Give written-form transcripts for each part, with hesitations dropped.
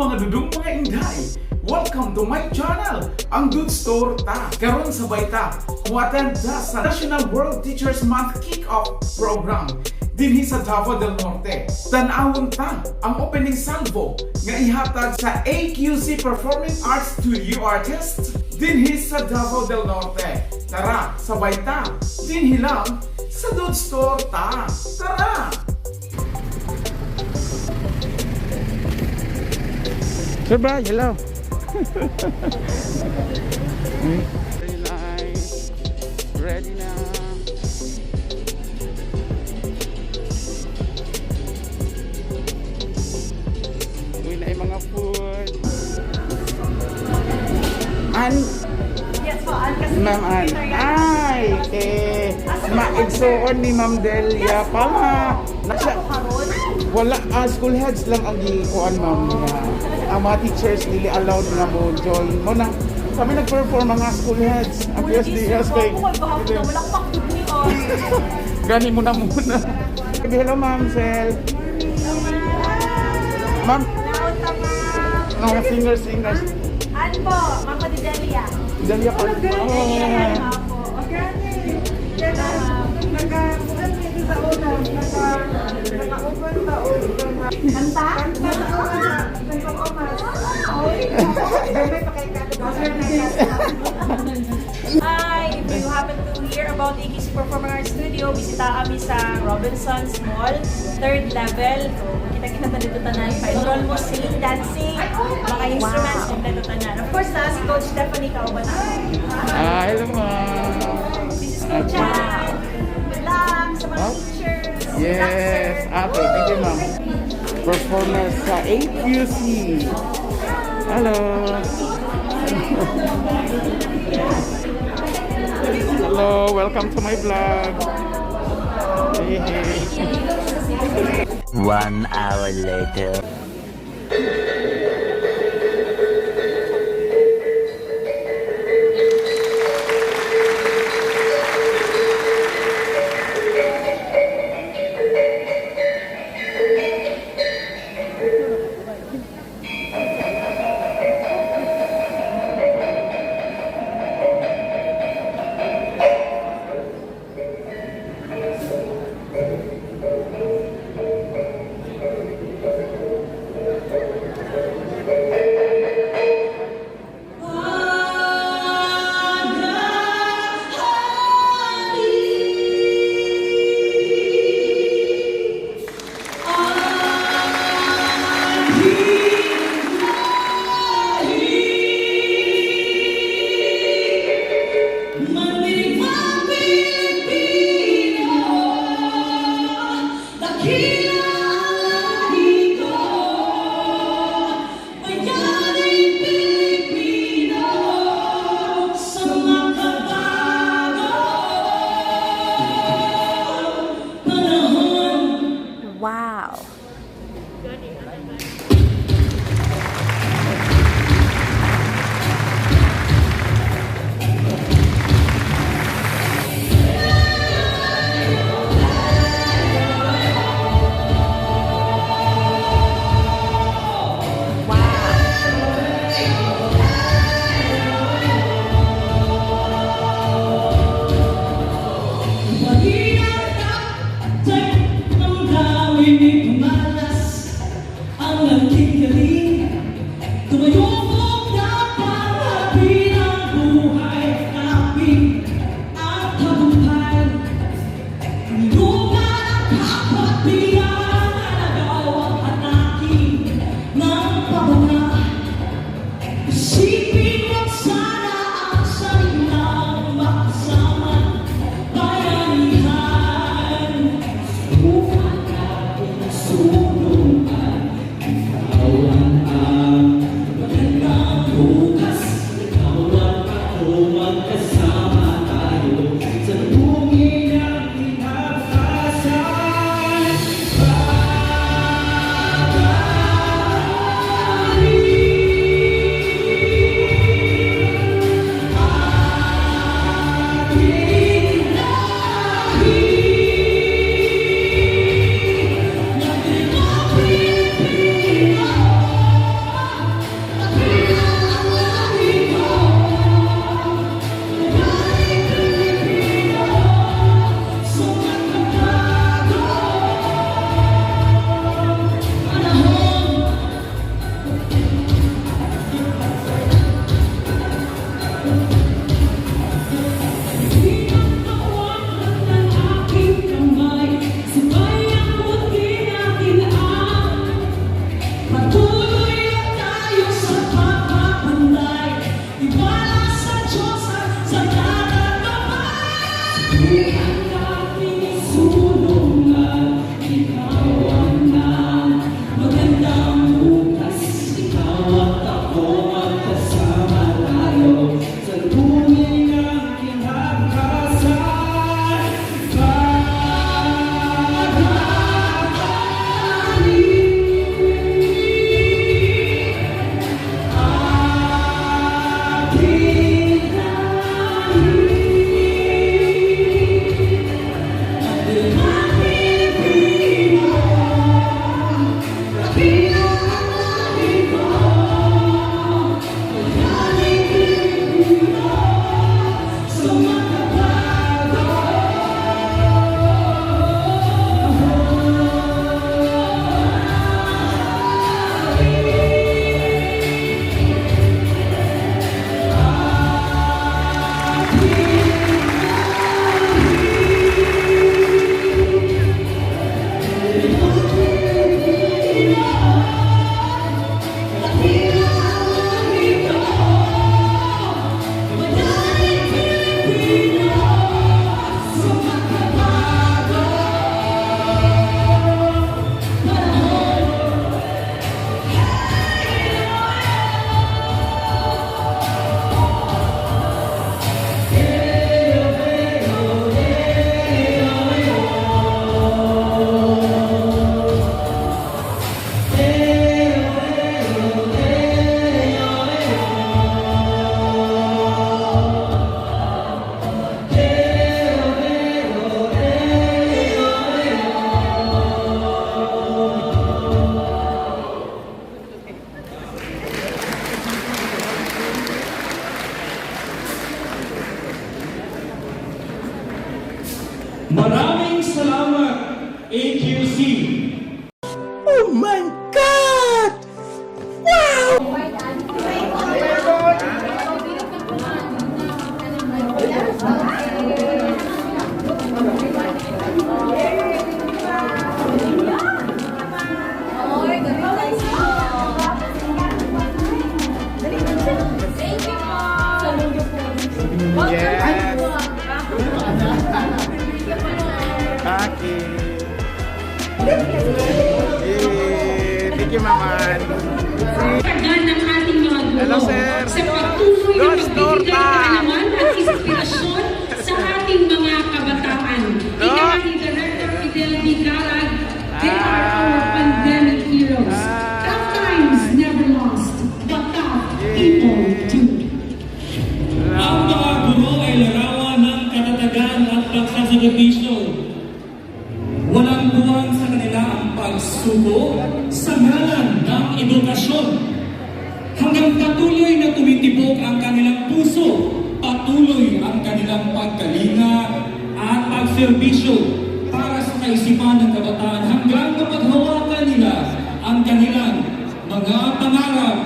Mga dudong, mga inday! Welcome to my channel, ang Dudes Torta. Karon sabay ta muattend ta sa National World Teachers Month Kick-Off Program dinhi sa Davao del Norte. Tan-awon ta ang opening salvo nga ihatag sa AQC Performing Arts Studio Artists dinhi sa Davao del Norte. Tara, sabay ta dinhi lang sa Dudes Torta. Tara! Sir Bri, hello. Very nice. Ready na. Uwi na yung mga food. An, Yes po, Ann kasi Ma'am Ann. Ay, eh, maigsoon ni Ma'am Delia Palma. Nasa, Karon. Wala, school heads lang ang gikuan, ma'am, nga. Ang mga teachers dili allowed nga mo join. Mo na kami nag-perform mga school heads. Ang PSDS kay Wala akong ni on. Gani mo na muna. Hello, Ma'am Sel. Ma'am, mga singers singers. Ann po, Mama di Delia. Delia pa. Oh. Po. Naka-bukan dito sa una, naka-open ta o Kanta? Kanta sa una, kantang omas. Gamay pa kay Hi, if you happen to hear about AKC Performing Arts Studio, bisita kami sa Robinson's Mall, third level. So, kita-kita na dito tanan. Pa-enroll mo, singing, dancing, mga instruments, kompleto tanan. Of course, na si Coach Stephanie Kauban. Ah, hello, ma'am. This is Coach Ann. Good luck sa mga teachers. Good luck, sir. Yes. Okay, thank you, ma'am. Performer sa AQC. Hello. Hello, welcome to my vlog. Hey, hey. One hour later. Wow. Ang aking galing. Tumayo ko dapat bilang buhay aking at tagumpay. Lupa ng kapwa bilang alagaw at aking ng pababa. Isipin wag sana ang salitang makasama bayanihan. Subukan subukan. Ikaw ang magandang bukas. Ikaw at ako, magkasama tayo sa lubungin ng kinabukasan. Babalik. Maraming salamat, AQC. Oh my God! Thank you po. Yes. Okay. Yay. Thank you, Mama. Tagal ng ating mga guro Hello, sir. Sa patuloy na Dos pagbibigay ng torta. kaalaman at inspirasyon sa ating mga kabataan. Ika nga ni Director Fidel D. Galag, they are our pandemic heroes. Tough times never lost, but tough people do. Ang mga guro ay larawan ng katatagan at pagsasakripisyo. Walang buwang sa kanila ang pagsuko sa ngalan ng edukasyon. Hanggang patuloy na tumitibok ang kanilang puso, patuloy ang kanilang pagkalinga at pagserbisyo para sa kaisipan ng kabataan hanggang mapaghawakan nila ang kanilang mga pangarap.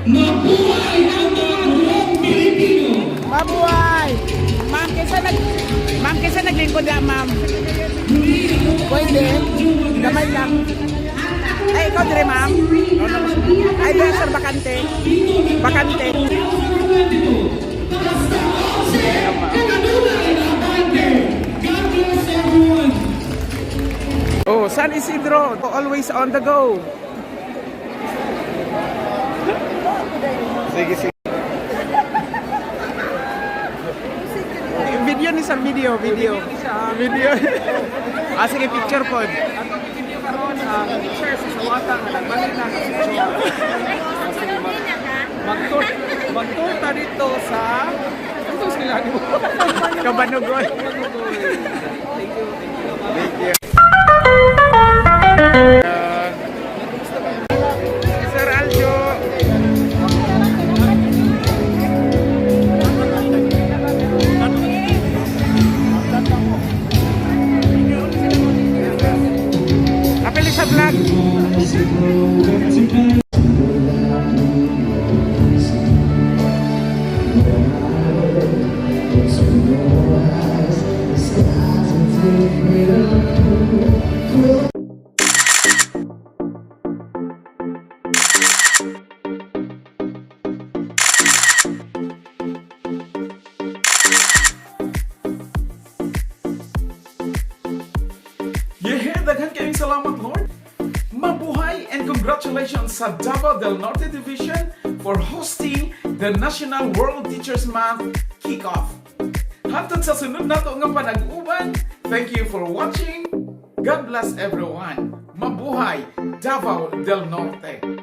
Mabuhay ang mga gurong Pilipino! Mabuhay! Ma'am, kaysa naglingkod na, ma'am. Pwede. Gamay lang. Ay, ikaw dire, ma'am. Ay, dire, sir, bakante. Bakante. Basta 11, God bless everyone! Oh, San Isidro, always on the go. Sige, sige. Video ni sa video, video. Video. Ah, sige, picture pod. Ato video karon ang teacher sa Sawata nga nagbalhin na sa Magtour magtour ta dito sa ito sila ni Kabanugoy. Thank you, thank you. Thank you. Sir Aljo. Apeli sa vlog. Yeah, daghan kayong salamat, Lord. Mabuhay and congratulations sa Davao del Norte Division for hosting the National World Teachers Month kickoff. Hantod sa sunod nato nga panag-uban, thank you for watching. God bless everyone. Mabuhay, Davao del Norte.